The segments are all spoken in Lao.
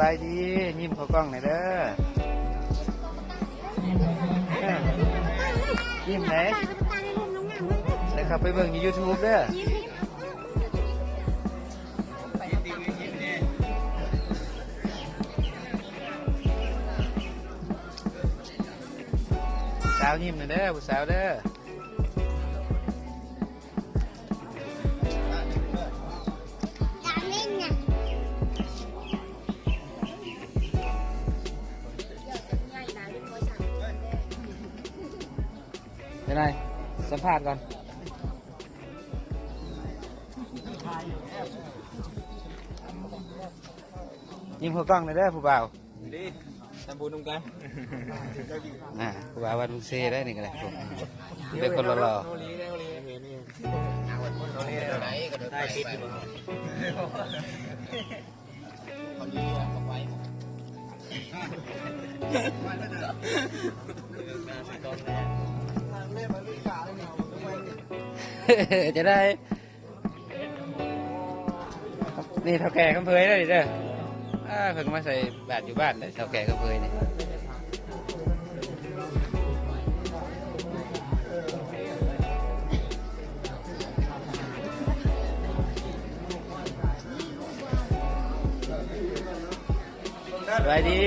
ບາຍດີ ຍິ້ມເຂົ້າກ້ອງແດ່ເດີ ຍິ້ມໄດ໋ ແລ້ວເຂົ້າໄປເບິ່ງຢູ່ຢູທູບເດີ. ສາວຍິ້ມແດ່ເດີ ຜູ້ສາວເດີ. ເປັນໄງ? ສຳພາດກ່ອນ. ຍິ້ມເຂົ້າກ້ອງແດ່ເດີຜູ້ບ່າວ. ດີ ທຳບຸນນຳກັນ. ອ່າ ຄູບາວັດມຸງເຊໄດ້ນີ້ກໍໄດ້ ເປັນຄົນຫຼໍ່ໆ. ຈະໄດ້ ນີ້ເຖົ້າແກ່ຄຳເຜີຍເດີນີ້ເດີ. ອ່າ ເພິ່ນມາໃສ່ບາດຢູ່ບ້ານເດີ ເຖົ້າແກ່ຄຳເຜີຍນີ້. ສະບາຍດີ.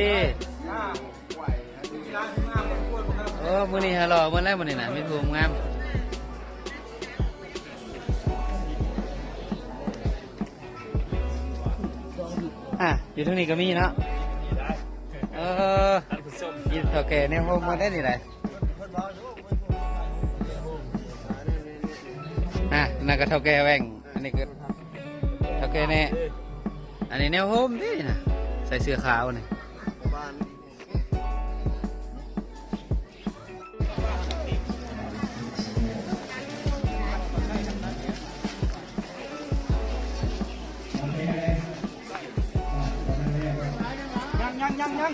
ໂອ້ ມື້ນີ້ຫາຫຼໍ່ໝົດແລ້ວມື້ນີ້ນະ ມີຜູ້ງາມ. ອ່າ ຢູ່ທາງນີ້ກໍມີເນາະ. ເອີ ມີເຖົ້າແກ່ແນວໂຮມໝົດເດ້ນີ້ໄດ໋. ອ່າ ນັ້ນກໍເຖົ້າແກ່ແວ່ງ ອັນນີ້ກໍເຖົ້າແກ່ແນ່. ອັນນີ້ແນວໂຮມເດ້ນີ້ນະ ໃສ່ເສື້ອຂາວນີ້. ຍັງ ຍັງ ຍັງ ຍັງ.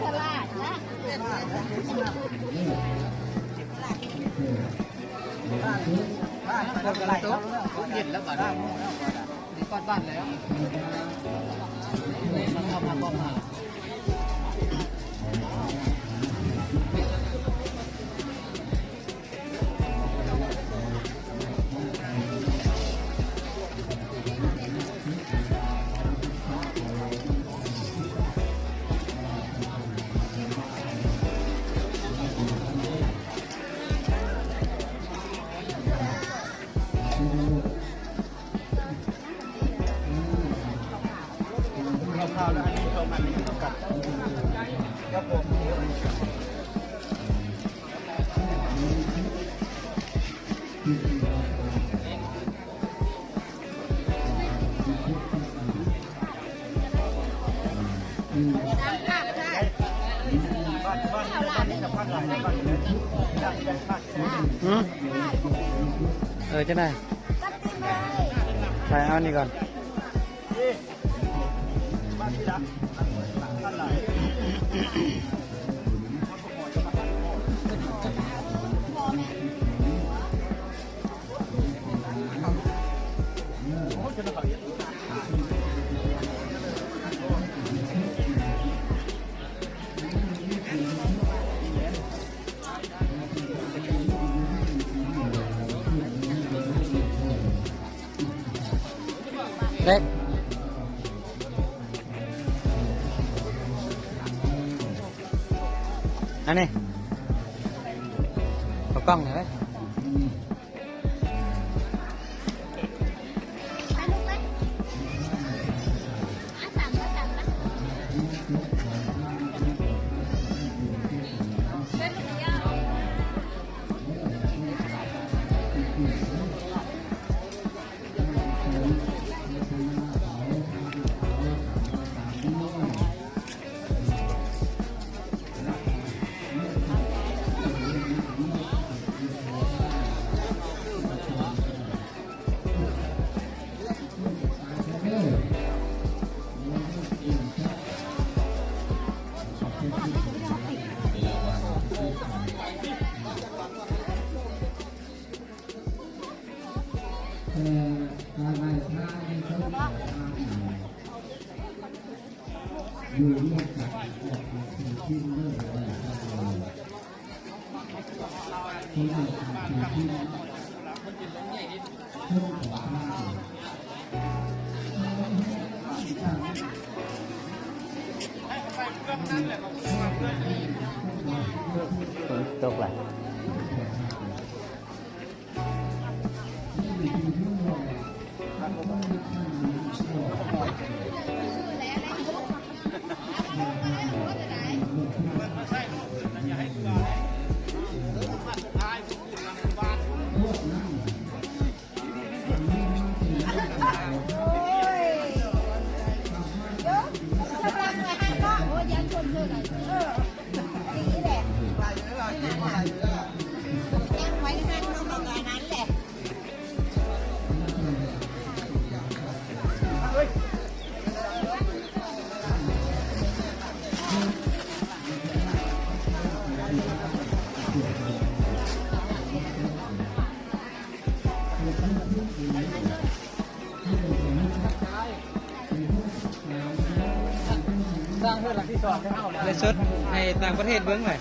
ສະຫຼາດນະ ເຢັນແລ້ວບາດນີ້ ໄດ້ກອດບ້ານແລ້ວ ເອົາມາກອດມາ. ຫືມ ເອີ ຈັ່ງໃດ ຖ່າຍເອົານີ້ກ່ອນ. ເລັກ ອັນນີ້ ເອົາກ້ອງນີ້ໄວ້. ຝົນຕົກລະ. ໄລຟ໌ສົດໃຫ້ຕ່າງປະເທດເບິ່ງໄວ້.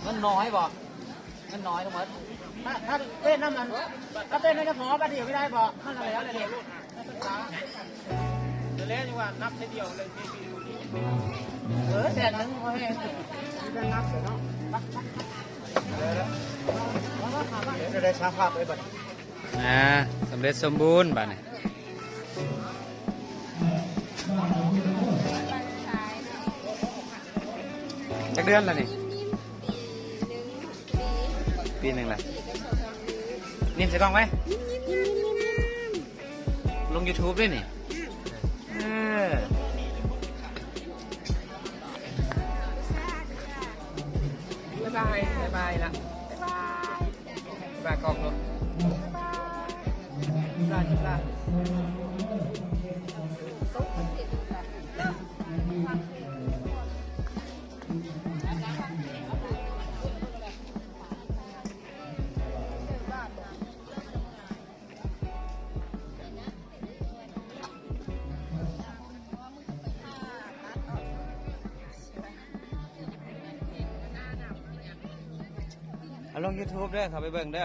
ມັນນ້ອຍບໍ່? ມັນນ້ອຍທັງໝົດ. ຖ້າ ຖ້າເຕັ້ນນຳມັນ ຖ້າເຕັ້ນນຳຈະພໍບາດດຽວບໍ່ໄດ້ບໍ່? ມັນກະແລ້ວແຫຼະເດ. ແລ້ວຍັງວ່ານັບເທື່ອດຽວເລີຍ ເອີ ແສນໜຶ່ງບໍ່ແພງ ນັບເລີຍເນາະ ຈະໄດ້ສາພາບໄປບັດ ອ່າ ສຳເລັດສົມບູນບາດນີ້ ຈັກເດືອນລະນີ້? ປີໜຶ່ງລະ ຍິ້ມໃສ່ກ້ອງໄວ້ ລົງຢູທູບເດ້ນີ້ ເອີ ບາຍບາຍ ບາຍບາຍລະ ບາຍບາຍ ບາຍກ້ອງເນາະ ບາຍບາຍ ເອົາລົງຢູທູບເດີ ເຂົ້າໄປເບິ່ງເດີ.